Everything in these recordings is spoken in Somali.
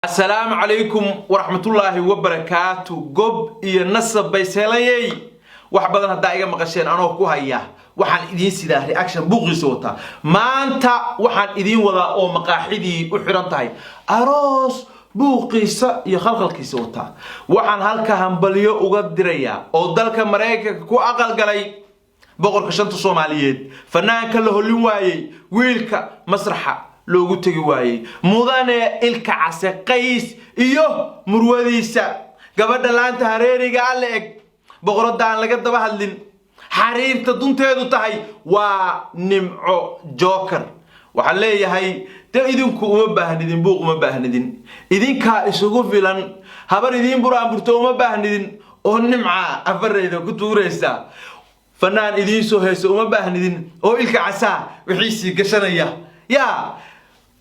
Asalaamu calaykum waraxmatullaahi wabarakaatu. Gob iyo nasab bay seelayey. Wax badan haddaa iga maqasheen anoo ku haya, waxaan idiin sidaa reaction buuqiisa wataa. Maanta waxaan idiin wadaa oo maqaaxidii u xiran tahay aroos buuqiisa iyo khalkhalkiisa wataa. Waxaan halka hambalyo uga dirayaa oo dalka Maraykanka ku aqalgalay boqorka shanta Soomaaliyeed, fanaanka la hollin waayey, wiilka masraxa loogu tegi waayey, mudane Ilka Case Qays iyo murwadiisa, gabadha laanta hareeriga alla eg, boqoradda aan laga daba hadlin, xariirta dunteedu tahay, waa Nimco Joker. Waxaan leeyahay, de idinku uma baahnidin buuq, uma baahnidin, idinkaa isugu filan. Habar idiin buraanburto uma baahnidin oo Nimca afarayda ku tuuraysa. Fanaan idiin soo heeso uma baahnidin oo Ilka Casaa wixiisii gashanaya. Yaa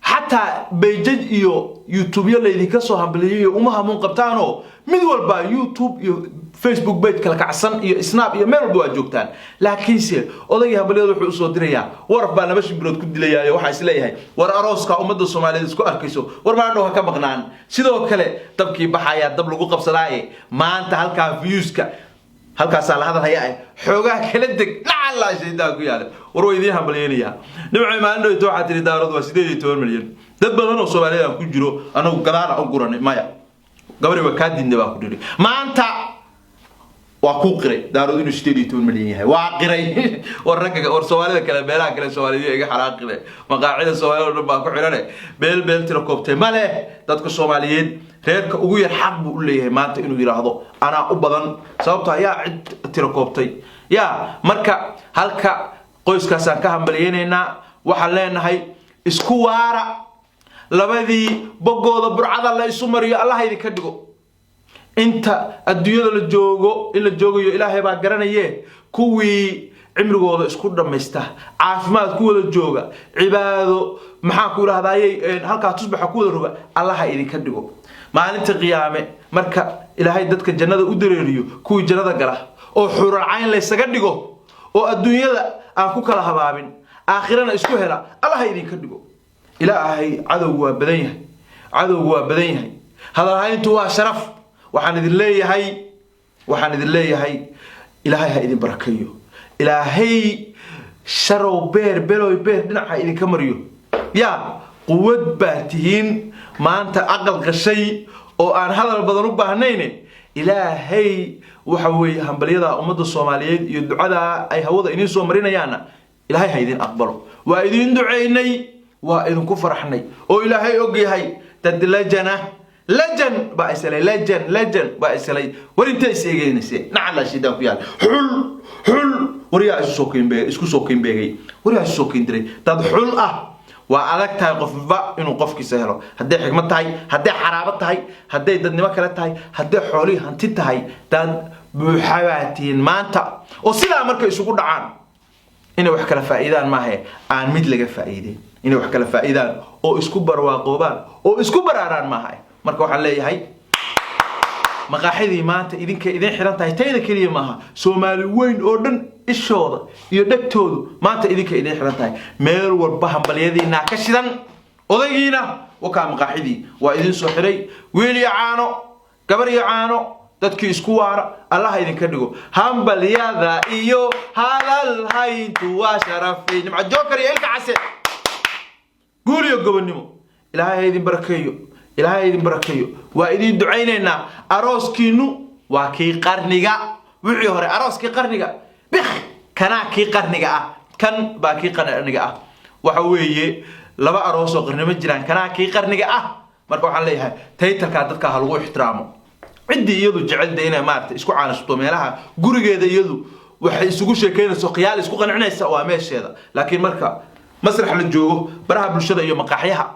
xataa pages iyo YouTubeyo laydinka soo hambaliyay uma hamuun qabtaanoo mid walba YouTube iyo Facebook page kala kacsan iyo Snap iyo meel walba waa joogtaan. Laakiinse odaygii hambaliyada wuxuu usoo dirayaa waraf baa 2 shimbirood ku dilayaayo. Waxaa isleeyahay, war arooska ummadda Soomaaliyeed isku arkayso, war maandhow ha ka maqnaan. Sidoo kale dabkii baxayaa dab lagu qabsadaaye. Maanta halkaa viewska halkaasaa la hadal hayaa, xoogaa kala deg, lacallaa shaydaan ku yaala. War waa idiin hambalyeynayaa. Nimcay, maalin dhowto waxaa tiri Daarood waa 18 milyan. Dad badan oo Soomaaliyad aan ku jiro anagu gadaala u guranay. Maya, gabari waa kaa diidna baa ku dhiri. Maanta waa kuu qiray Daarood inuu 18 milyan yahay, waa qiray. War ragga, war Soomaalida kale, beelaha kale Soomaalida iga xanaaqile. Maqaacida Soomaalida oo dhan baa ku xidhane, beel beel tira koobtay male. Dadka Soomaaliyeed reerka ugu yar xaq buu u leeyahay maanta inuu yidhaahdo anaa u badan. Sababto ayaa cid tira koobtay ya. Marka halka qoyskaasaan ka hambalyeynaynaa. Waxaan leenahay isku waara, labadii bogooda burcada la isu mariyo Allah idinka dhigo. Inta adduunyada la joogo, in la joogayo Ilaahay baa garanaye, kuwii cimrigooda isku dhammaysta, caafimaad ku wada jooga, cibaado, maxaan ku idhahdayey, halkaa tusbaxa ku wada roga, Allaha idinka dhigo. Maalinta qiyaame marka Ilaahay dadka jannada u dareeriyo, kuwii jannada gala oo xuural cayn laysaga dhigo oo adduunyada aan ku kala habaabin, aakhirana isku hela, Allaha idinka dhigo. Ilaahay, cadowgu waa badan yahay, cadowgu waa badan yahay. Hadalhayntu waa sharaf. Waxaan idin leeyahay, waxaan idin leeyahay, Ilaahay ha idin barakeeyo. Ilaahay sharow beer beloy beer dhinaca idinka mariyo. Yaa quwad baa tihiin maanta aqal gashay oo aan hadal badan u baahnayne. Ilaahay waxa weeye hambalyada ummadda Soomaaliyeed iyo ducada ay hawada idiin soo marinayaanna Ilaahay ha idin aqbalo. Waa idiin ducaynay, waa idinku faraxnay oo Ilaahay og yahay. Dad lajana lejan baa islay, lejan lejan baa islay. War intee is eegeynayse? Nacala shidaan ku yaal. Xul xul, waryaa isu soo kiinbeegay, isku soo kiinbeegay, waryaa isu soo kiindiray. Dad xul ah waa adag tahay qofba inuu qofkiisa helo. Hadday xikmad tahay, hadday xaraabo tahay, hadday dadnimo kale tahay, hadday xoolihii hanti tahay, dad buuxa baa tihiin maanta. Oo sidaa markay isugu dhacaan inay wax kala faa'iidaan maahe, aan mid laga faa'iideyn, inay wax kala faa'iidaan oo isku barwaaqoobaan oo isku baraaraan maaha. Marka waxaan leeyahay, maqaaxidii maanta idinka idin xiran tahay, tayda keliya maaha, Soomaali weyn oo dhan ishooda iyo dhegtoodu maanta idinka idin xiran tahay. Meel walba hambalyadiinaa ka shidan. Odaygiina wakaa maqaaxidii waa idin soo xiray. Wiil iyo caano, gabar iyo caano, dadkii isku waara Allaha idinka dhigo. Hambalyada iyo hadal hayntu waa sharafay. Nimco Joker iyo Ilka Case, guul iyo gobonnimo. Ilaahay ha idin barakeeyo, Ilaahay ha idin barakeeyo. Waa idin ducaynaynaa. Arooskiinu waa kii qarniga. Wixii hore arooskii qarniga bik, kanaa kii qarniga ah, kan baa kii qarniga ah. Waxa weeye laba aroos oo qarnimo jiraan, kanaa kii qarniga ah. Marka waxaan leeyahay, title-kaa dadka ha lagu ixtiraamo. Ciddii iyadu jecel de inay maarata isku caanasuto meelaha gurigeeda, iyadu waxay isugu sheekeynayso, khiyaal isku qancinaysa, waa meesheeda. Laakiin marka masrax la joogo, baraha bulshada iyo maqaaxyaha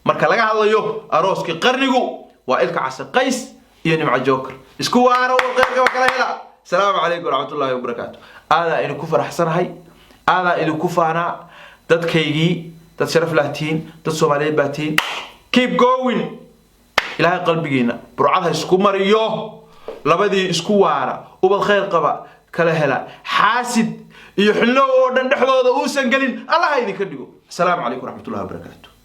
marka laga hadlayo, arooskii qarnigu waa Ilka Case Qays iyo Nimco Joker. Isku waaro, khayrka kala hela. Asalaamu calaykum waraxmatullaahi wabarakaatu. Aadaa idinku faraxsanahay, aadaa idinku faanaa. Dadkaygii, dad sharaf lah tihiin, dad Soomaaliyeed baa tihiin. Keep going. Ilaahay qalbigiina burcad ha isku mariyo. Labadii isku waara, ubad khayr qaba kala hela, xaasid iyo xillow oo dhan dhexdooda uusan gelin, Allah ha idinka dhigo. Asalaamu calaykum waraxmatullahi wabarakaatu.